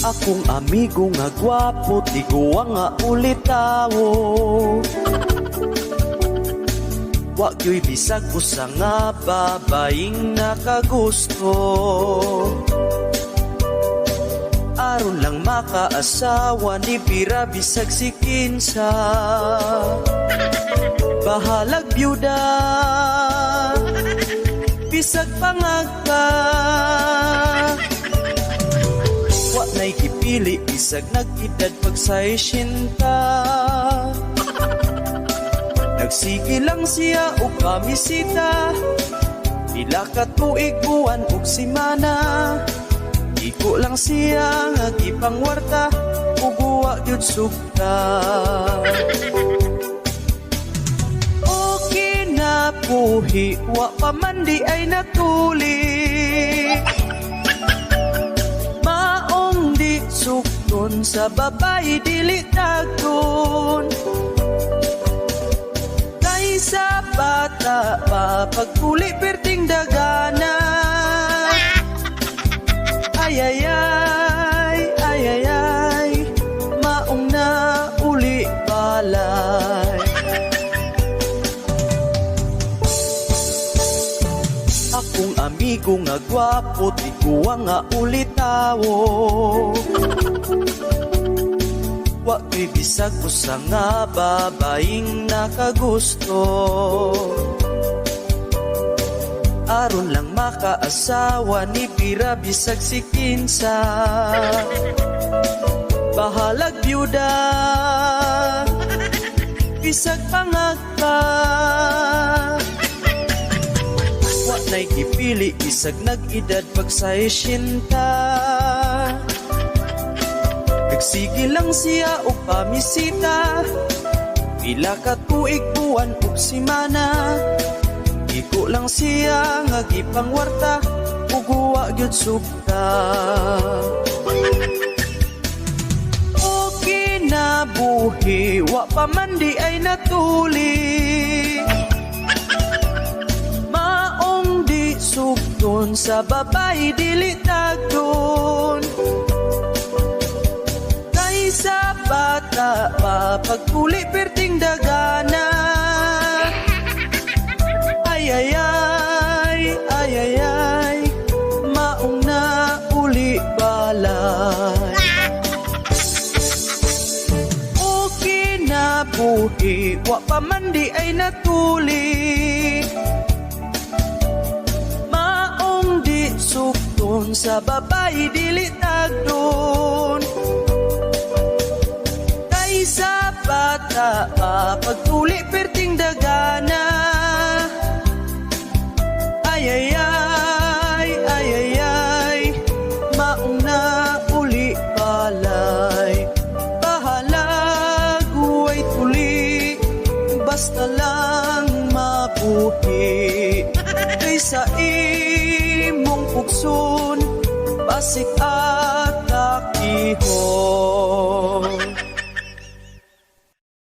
Akong amigo nga gwapo, tiguang nga ulitawo. Wa gyoy bisag usa nga babayeng nakagusto. Aron lang makaasawa ni bira bisag si kinsa. Bahalag byuda, bisag pangagpa. Wa na'y gipili bisag nag-edad pag 60. Nagsige lang siya og pamisita. Pila ka tuig, buwan ug semana. Igo lang siya nga gipangwarta ug wa gyud sugta. O kinabuhi, wa pa man di ay natuli. Maong di sugton sa babae, dili tagton. Kaysa bata pa, pagtuli perting dagana. Ay ay ay, ay ay ay, maong na uli balay. Akong amigo nga gwapo, tiguang nga ulitawo. Wa ko'y bisag usa nga babayeng nakagusto. Aron lang makaasawa ni bira bisag si kinsa. Bahalag byuda, bisag pangagpa. Wa na'y gipili bisag nag-edad pag 60. Nagsige lang siya og pamisita. Pila ka tuig, buwan ug semana. Igo lang siya nga gipangwarta ug wa gyud sugta. O kinabuhi, wa pa man di ay natuli. Maong di sugton sa babae, dili tagdon. Kaysa bata pa, pagtuli perting dagana. Ay ay ay, ay ay ay, maong na uli balay. O kinabuhi, wa pa man di ay natuli. Maong di sugton sa babae, dili tagdon. Kaysa bata pa, pagtuli perting dagana. Ay ay ay, ay ay ay, maong na uli balay. Bahalag way tuli, basta lang mabuhi. Kaysa imong pugson, basig atakihon.